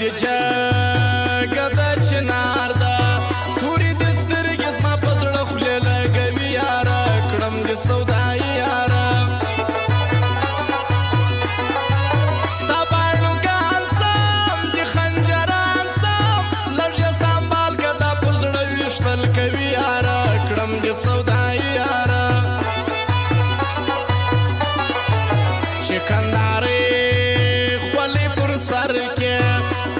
دې جګه د چنار ده، تورې دې سترګې زما په زړه خولې لګوي یاره، کړم دې سودایي یاره. ستا باڼوګان سم دي خنجران سم، لږ یې سنبال که دا پر زړه ویشتل کوي یاره، کړم دې سودایي یاره. چې کندهارۍ خولۍ پر سر کې،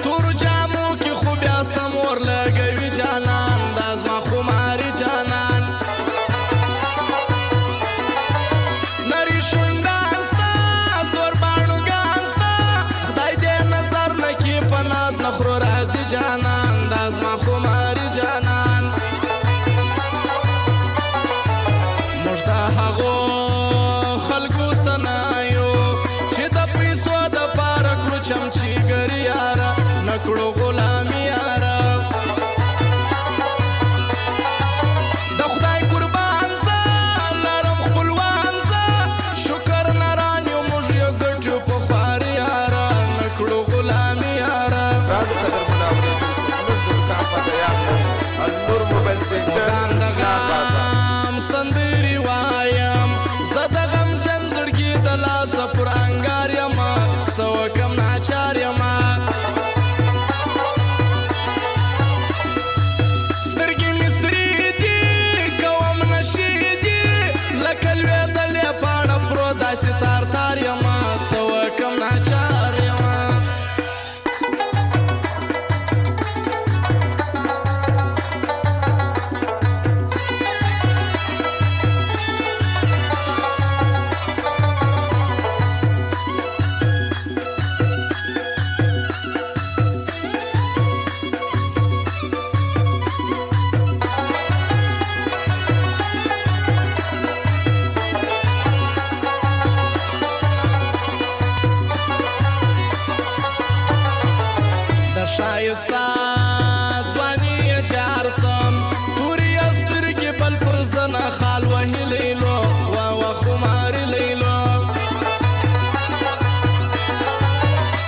تورو جامو کې خو بیا سم ور لګوي جانان، دا زما خماري جانان. نري شونډان ستا تور باڼوګان ستا، خدای دې نظر نه کړي په ناز نخرو راځي جانان، دا زما خماري جانان. موږ د هغو خلکو سنا یو چې د پیسو دپاره کړو چمچیګري یاره، نه کړو غلامي یاره. د خدای قربان زه لرم خپلوان زه، شکر نران یو موږ یو ګټو په خواري یاره، نه کړو غلامي یاره. ګرانو قدرمنو اورېدونکو، زموږ د دوکان پته یاد لرئ، النور موبایل سینټر، مدام د چنار بازار. غم سندرې وایم، زه د غمجن زړګي د لاسه پر انګار یم، څه وکم ناچار یم. سترګې مې سرې دي کوم نشې دي، لکه لوېدلې پاڼه پروت داسې تار تار یم، څه وکم ناچار یم. د ښایسته ځواني یې جار سم، تورې یې سترګې بل پر زنه خال وهي لیلو، وا وا خماري لیلو.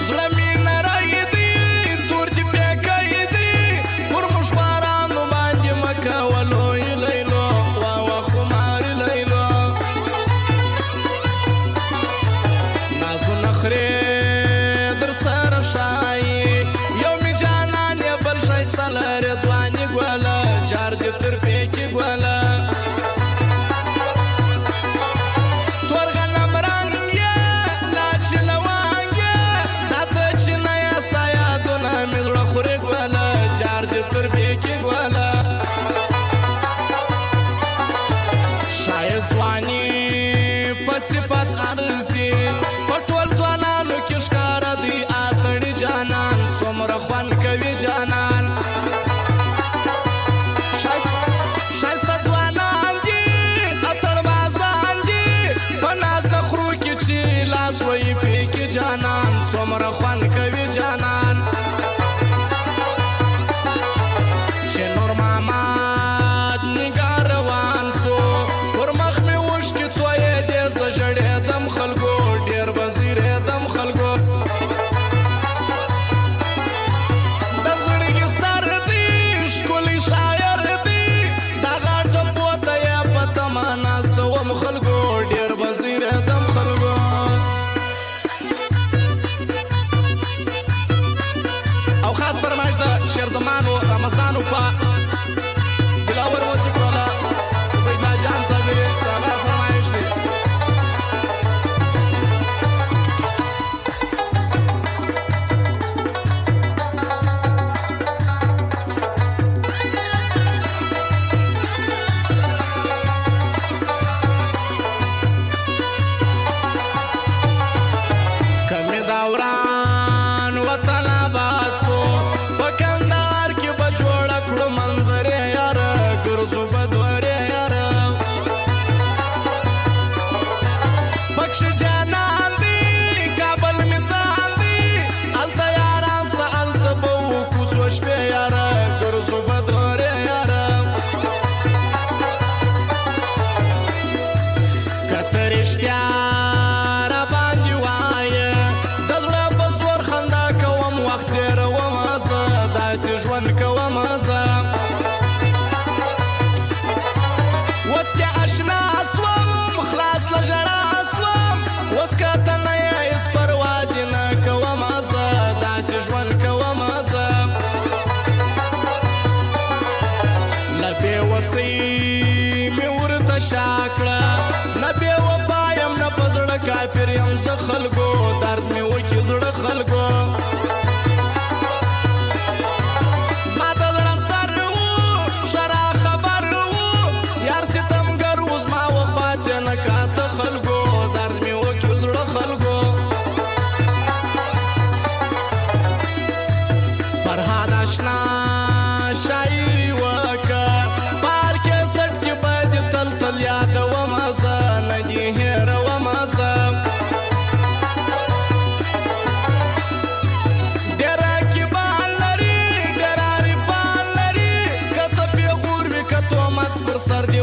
زړه مې نری دی تور دې پیکی دی، پر موږ خوارانو باندې مه کوه لوی لیلو، وا وا خماري لیلو. نازونه خرې در سره ښایي، یو مې جانان یې بل ښایسته لرې ځواني ګله، جار دې تر پیکي ګله. تور غنم رنګ یې لا چې لونګ یې، دا ته چې نه یې ستا یادونه مې زړه خوري ګله، جار دې تر پیکي ګله. ښایست ځواني په صفت ارزي، په ټول ځوانانو کې ښکاره دی اتڼي جانان، څومره خوند کوي جانان. ښایسته ځوانان دي اتڼ بازان دي، په ناز نخرو کې چې لاس وهي پیکي جانان، څومره خوند کوي جانان. چې نور محمد نګار روان سو، پر مخ مې اوښکې تویېدې، زه ژړېدم خلکو، ډېر به ځیرېدم خلکو. د زړګي سر دی ښکلی شاعر دی، دغه ټپو ته یې په تمه ناست وم خلکو، ډېر به ځیرېدم خلکو. او خاص فرمایش د شیرزمانو رمضانو په دلاور موزیک والا عبیدالله جان صابري د هغه فرمایش دی. که مې دوران وطن آباد سو، په کندهار کې به جوړه کړو منظرې یاره، ګرځو به دورې یاره. پکښې جانان دی کابل مې ځان دی، هلته یاران سته هلته به وکړو څو شپې یاره، ګرځو به دورې یاره. که ته رښتیا راباندې وایې، د زړه په زور خندا کوم وخت تېروم زه خلکو، درد مې وکي زړه خلکو. زما د زړه سر و، ښه را خبر و، یار ستمګر و، زما وفات یې نه کاته خلکو، درد مې وکي زړه خلکو. فرهاد اشنا شاعري وکړه، پار کې سټ کې به دې تل تل یادوم زه، نه دې هېروم زه. ډېر رقیبان لري، ډېر عارفان لري، که څه پېغور وي که تهمت پر سر دې